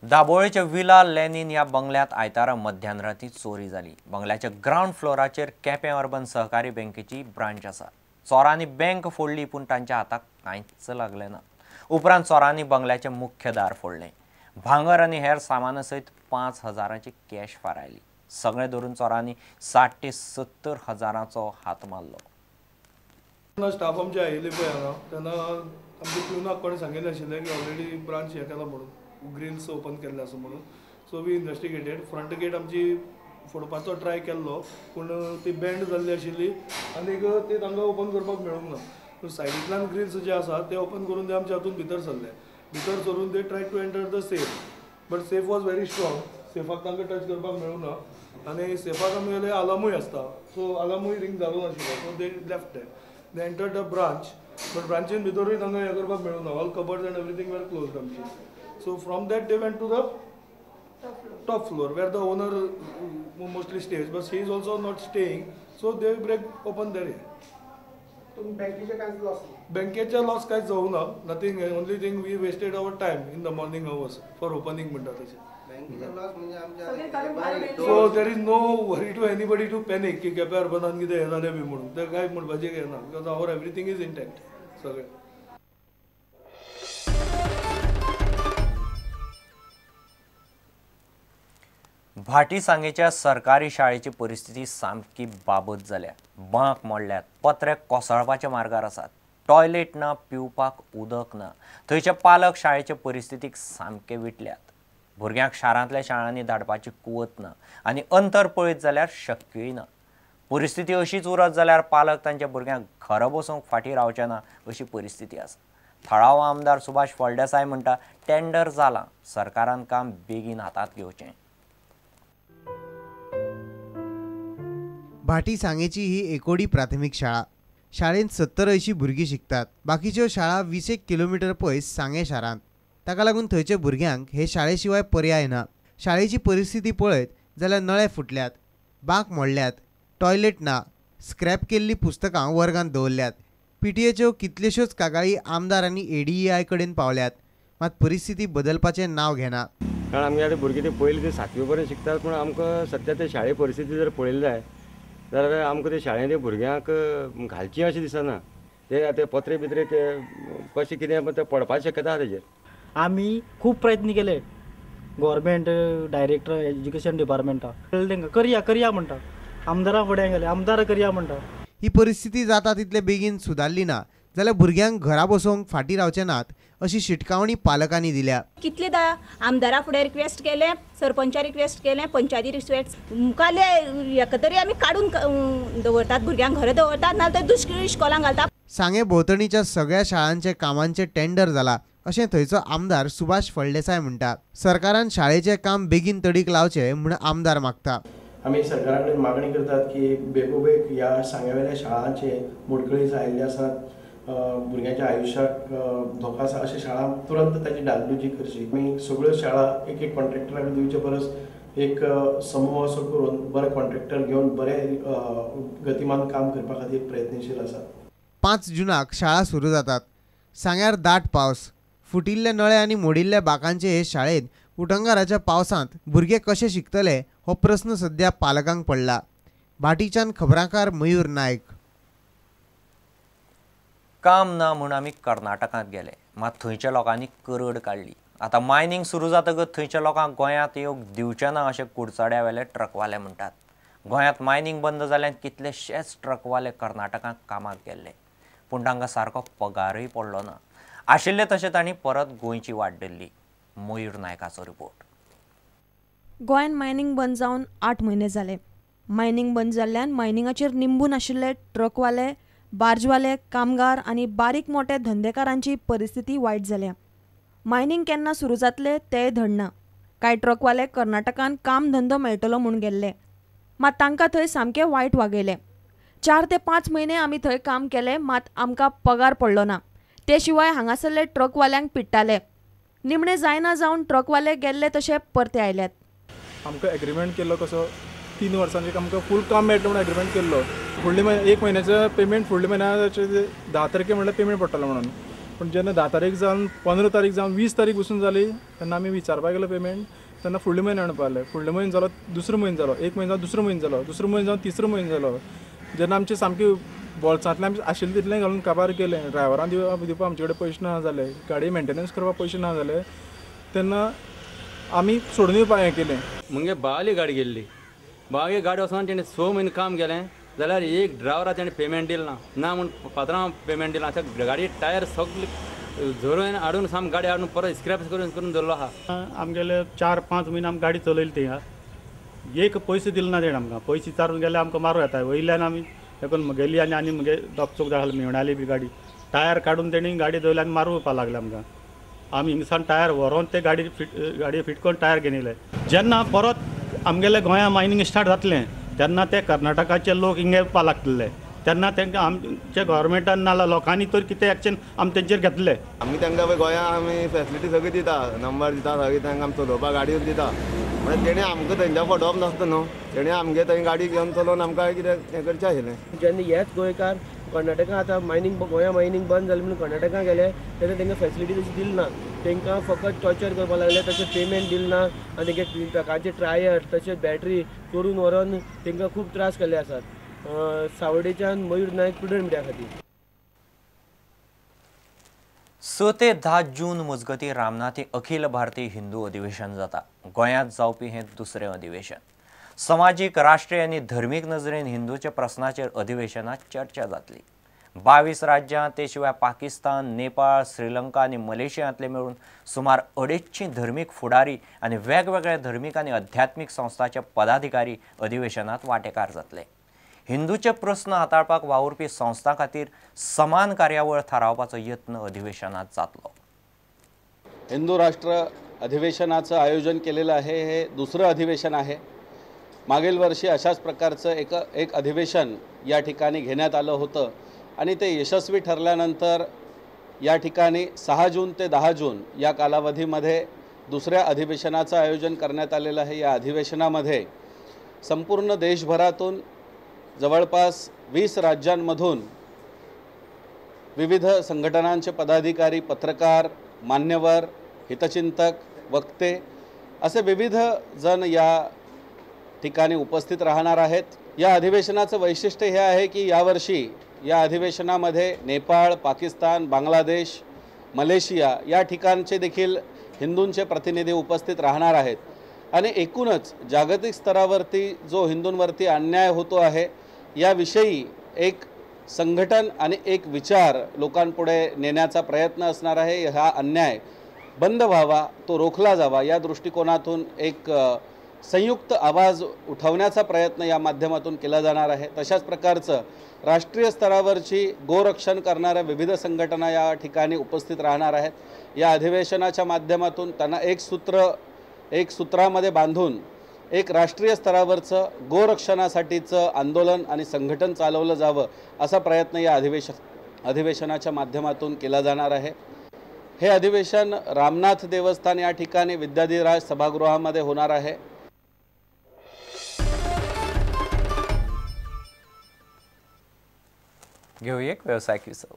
दाबोळेच्या villa Lenin ह्या बंगल्यात आयतारा मध्यान राती चोरी जाली. बंगल्याच्या ग्रावंड फ्लोराचेर केपें अर्बन सहकारी बँकेची ब्रांच आसा. चोरांनी बँक फोडली पूण तांच्या हाताक कांयच लागलें ना. उपरांत चोरांनी बंगल्याचें मुख्य दार फोडलें. भांगर आनी हेर सामाना सयत 5,000ची कॅश फारायली. सगळें धरून चोरांनी 60 ते 70 हजारांचो हात मारलो. स्टाफ आमचे आयिल्ले पळय हांगा तेन्ना आमच्या प्युनाक कोणें सांगिल्लें आशिल्लें की ऑलरेडी ब्रांच हें केला म्हणून, ग्रिल्स ओपन केल्ले आसा म्हणून. So we investigated. Front gate आमची फोडपाचो ट्राय केल्लो पूण ती बँड जाल्ली आशिल्ली आनीक ती तांकां ओपन करपाक मेळूंक ना. पूण सायडींतल्यान ग्रिल्स जे आसा ते ओपन करून ते आमच्या हातून भितर सरले. भितर सरून ते try to enter the safe but safe was very strong. सेफाक तांकां टच करपाक मेळूंक ना आनी सेफाक आमी गेले आलार्मूय आसता, सो आलार्मूय रिंग जालो नाशिल्लो. So they left that. They entered the branch but ब्रांचीन भितरूय तांकां हें करपाक मेळूंक ना. All cupboards and everything were closed आमची. So from that they went to the top floor where the owner mostly stays, but he is also not staying, so they break open their. बँकेचे loss कांयच जावंक ना, nothing. Only thing we wasted our time in the morning hours for opening म्हणटा तशें. So there is no worry to anybody to panic की केपें अर्बनान कितें हें जालें बी म्हणून, तें कांय म्हणपाचें हें ना because our everything is intact सगळें. भाटी सांगेच्या सरकारी शाळेची परिस्थिती सामकी बाबत जाल्या. बांक मोडल्यात, पत्रे कोसळपाच्या मार्गार आसात, टॉयलेट ना, पिवपाक उदक ना. थंयचे पालक शाळेचे परिस्थितीक सामके विटल्यात. भुरग्यांक शारांतल्या शाळांनी धाडपाची कुवत ना आनी अंतर पळयत जाल्यार शक्यूय ना. परिस्थिती अशीच उरत जाल्यार पालक तांच्या भुरग्यांक घरा बसोवंक फाटीं रावचे ना अशी परिस्थिती आसा. थळावो आमदार सुभाष फळदेसाय म्हणटा टेंडर जालां, सरकारान काम बेगीन हातांत घेवचें. भाटी सांगेची ही एकोडी प्राथमीक शाळा. शाळेंत 70-80 भुरगीं शिकतात. बाकीच्यो शाळा 20 किलोमिटर पयस सांगे शारांत. ताका लागून थंयच्या भुरग्यांक हे शाळे शिवाय पर्याय ना. शाळेची परिस्थिती पळयत जाल्यार नळे फुटल्यात, बांक मोडल्यात, टॉयलेट ना, स्क्रॅप केल्लीं पुस्तकां वर्गांत दवरल्यात. पीटीएच्यो कितल्योश्योच कागाळी आमदार आनी एडीईआय कडेन पावल्यात, मात परिस्थिती बदलपाचें नांव घेना. कारण आमगे आतां भुरगीं ते पयलीं ते 7वी पर्यंत शिकतात, पूण आमकां सद्या ते शाळे परिस्थिती जर पळयली जाय जाल्यार आमकां ते शाळेंत ते भुरग्यांक घालचीं अशें दिसना. ते आतां पत्रे बित्रे ते कशें कितें ते पडपाक शक्यता तेजेर. आमी खूब प्रयत्न केले गव्हर्मेंट डायरेक्टर एज्युकेशन डिपार्टमेंटा तांकां करया करया म्हणटा, आमदारा फुडें गेले आमदार करया म्हणटा. ही परिस्थिती जाता तितले बेगीन सुदारली ना जाल्यार भुरग्यांक घरा बसोवंक फाटीं रावचे नात अशी शिटकावणी पालकांनी दिल्या. कितलेदा आमदारा फुडें रिक्वेस्ट केलें, सरपंचा रिक्वेस्ट केलें, पंचायती रिक्वेस्ट मुखाले एका तरी आमी काडून दवरतात, भुरग्यांक घरा दवरतात, नाजाल्यार दुसऱ्या इस्कोलांक घालतात. सांगे भोंवतणीच्या सगळ्या शाळांचे कामांचे टेंडर जाला अशें थंयचो आमदार सुभाष फळदेसाय म्हणटा. सरकारान शाळेचें काम बेगीन तडीक लावचें म्हूण आमदार मागता. आमी सरकारा कडेन मागणी करतात की बेगोबेग ह्या सांग्यावेल्या शाळांचे मोडकळीस आयिल्ले आसात, भुरग्यांच्या आयुश्याक धोका आसा अशा शाळा तुरंत ताची डागडुजी करची. आमी सगळ्यो शाळा एक एक कॉन्ट्रॅक्टराक दिवचे परस एक समूह असो करून बरे कॉन्ट्रॅक्टर घेवन बरे गतिमान काम करपा खातीर प्रयत्नशील आसात. 5 जूनाक शाळा सुरू जातात. सांग्यार दाट पावस, फुटिल्ले नळे आनी मोडिल्ल्या बांकांचे हे शाळेंत उटंगाराच्या पावसांत भुरगे कशे शिकतले हो प्रस्न सध्या पालकांक पडला. भाटीच्यान खबराकार मयूर नायक. काम ना म्हूण आमी कर्नाटकांत गेले, मात थंयच्या लोकांनी करड काडली. आतां मायनींग सुरू जातकच थंयच्या लोकांक गोंयांत येवंक दिवचें ना अशें कुडचड्या वेले ट्रकवाले म्हणटात. गोंयांत मायनींग बंद जाल्यान कितलेशेच ट्रकवाले कर्नाटकांत कामाक गेल्ले, पूण तांकां सारको पगारूय पडलो ना. आशिल्ले तशें तांणी परत गोंयची वाट धरली. मयूर नायकाचो रिपोर्ट. गोंयांत मायनींग बंद जावन 8 म्हयने जाले. मायनींग बंद जाल्ल्यान मायनिंगाचेर निंबून आशिल्ले ट्रकवाले, बार्जवाले, कामगार आनी बारीक मोठे धंदेकारांची परिस्थिती वायट जाल्या. मायनींग केन्ना सुरू जातले तेंय धडना. कांय ट्रकवाले कर्नाटकान काम धंदो मेळटलो म्हूण गेल्ले, मात तांकां थंय सामकें वायट वागयलें. 4 ते 5 म्हयने आमी थंय काम केलें, मात आमकां पगार पडलो ना. ते शिवाय हांगासरले ट्रकवाल्यांक पिडटाले. निमणे जायना जावन ट्रकवाले गेल्ले तशे परते आयल्यात. आमकां एग्रीमेंट केल्लो कसो 3 वर्सांचे आमकां फूल काम मेळटलें म्हणून एग्रीमेंट केल्लो. फुडले म्हयन्या 1 म्हयन्याचो पेमेंट फुडल्या म्हयन्याचे 10 तारखे म्हणल्यार पेमेंट पडटलो म्हणून, पूण जेन्ना 10 तारीख जावन 15 तारीख जावन 20 तारीख बसून जाली तेन्ना आमी विचारपाक गेलो पेमेंट, तेन्ना फुडले म्हयने म्हणपाक लागले. फुडले म्हयनो जालो, दुसरो म्हयनो जालो, एक म्हयनो जावन दुसरो म्हयनो जालो, दुसरो म्हयनो जावन तिसरो म्हयनो जालो. जेन्ना आमचे सामके बोल्सांतलें आमचें आशिल्लें तितलें घालून काबार केलें, ड्रायव्हरान दिवपाक आमचे कडेन पयशे ना जाले, गाडी मेंटेनन्स करपाक पयशे ना जाले, तेन्ना आमी सोडून दिवपाक हें केलें. मुगे बाली गाडी गेल्ली, बागे गाडी वचोन तेणें 6 म्हयने काम केलें जाल्यार एक ड्रायव्हरा तेणें पेमेंट दिलें ना, ना म्हूण पात्रांव पेमेंट दिलें. आतां गाडी टायर सगळे झरोवन हाडून साम गाडी हाडून परत स्क्रॅप करून करून दवरलो आहा. आमगेले 4-5 म्हयने आमी गाडी चलयली थिंगा, एक पयशे दिले ना तेणें आमकां. पयशे विचारून गेल्यार आमकां मारूं येता वयल्यान आमी देखून म्हगेली आनी आनी म्हगे दोग चौग मेवणाली बी गाडी टायर काडून तेणी गाडी दवरली आनी मारूपाक लागले आमकां. आमी हिंगसान टायर व्हरोन ते गाडी फिट करून टायर घेवन येयले. जेन्ना परत आमगेले गोंया मायनींग स्टार्ट जातलें तेन्ना ते कर्नाटकाचे लोक हिंगा येवपाक लागतले, तेन्ना तांकां आमच्या गव्हर्मेंटान नाल्यार लोकांनी तर कितें एक्शन आमी तेंचेर घेतले. आमी तांकां पळय गोंया आमी फेसिलिटी सगळी दिता, नंबर दिता, सगळी तांकां आमी चलोवपाक गाडयो दिता, म्हणजे तेणी आमकां थंयच्या फटोवप नासता न्हू, तेणी आमगे थंय गाडी घेवन चलोवन आमकां कितें हें करचें आशिल्लें. जेन्ना हेच गोंयकार कर्नाटका आतां मायनींग गोंया मायनींग बंद जालें म्हणून कर्नाटका गेले तेन्ना तांकां फेसिलिटी तशी दिली ना, तांकां फकत टॉर्चर करपाक लागले, तशें पेमेंट दिलें ना आनी तांचे ट्रकाचे टायर तशेंच बॅटरी चोरून व्हरोन तांकां खूब त्रास केल्ले आसात. सावर्डेच्यान मयूर नायक, प्रुडंट मिडिया खातीर. 6 ते 10 जून मजगती रामनाथी अखिल भारतीय हिंदू अधिवेशन जाता. गोंयांत जावपी हें दुसरें अधिवेशन. समाजीक, राष्ट्रीय आनी धर्मीक नजरेन हिंदूच्या प्रस्नाचेर अधिवेशनात चर्चा जातली. 22 राज्यां ते शिवाय पाकिस्तान, नेपाळ, श्रीलंका आनी मलेशियांतले मेळून सुमार 250 धर्मीक फुडारी आनी वेगवेगळ्या धर्मीक आनी अध्यात्मीक संस्थांचे पदाधिकारी अधिवेशनात वांटेकार जातले. हिंदूचे प्रस्न हाताळपाक वावुरपी संस्थां खातीर समान कार्यावळ थारावपाचो यत्न अधिवेशनात जातलो. हिंदू राष्ट्र अधिवेशनाचं आयोजन केलेलं आहे. हे दुसरं अधिवेशन आहे. मागील वर्षी अशाच प्रकारचं एक अधिवेशन या ठिकाणी घेण्यात आलं होतं आणि ते यशस्वी ठरल्यानंतर या ठिकाणी 6 जून ते 10 जून या कालावधीमध्ये दुसऱ्या अधिवेशनाचं आयोजन करण्यात आलेलं आहे. या अधिवेशनामध्ये संपूर्ण देशभरातून जवळपास 20 राज्यांमधून विविध संघटनांचे पदाधिकारी, पत्रकार, मान्यवर, हितचिंतक, वक्ते असे विविध जण या ठिकाणी उपस्थित राहणार आहेत. या अधिवेशनाचं वैशिष्ट्य हे आहे की यावर्षी या अधिवेशनामध्ये नेपाळ, पाकिस्तान, बांगलादेश, मलेशिया या ठिकाणचे देखील हिंदूंचे प्रतिनिधी उपस्थित राहणार आहेत आणि एकूणच जागतिक स्तरावरती जो हिंदूंवरती अन्याय होतो आहे याविषयी एक संघटन आणि एक विचार लोकांपुढे नेण्याचा प्रयत्न असणार आहे. हा अन्याय बंद व्हावा, तो रोखला जावा या दृष्टिकोनातून एक संयुक्त आवाज उठवण्याचा प्रयत्न या माध्यमातून केला जाणार आहे. तशाच प्रकारचं राष्ट्रीय स्तरावरची गोरक्षण करणाऱ्या विविध संघटना या ठिकाणी उपस्थित राहणार आहेत. या अधिवेशनाच्या माध्यमातून त्यांना एक सूत्रामध्ये बांधून एक राष्ट्रीय स्तरावरचं गोरक्षणासाठीचं आंदोलन आणि संघटन चालवलं जावं असा प्रयत्न या अधिवेशनाच्या माध्यमातून केला जाणार आहे. हे अधिवेशन रामनाथ देवस्थान या ठिकाणी विद्याधिराज सभागृहामध्ये होणार आहे. घेऊया एक व्यवसायिक विसव.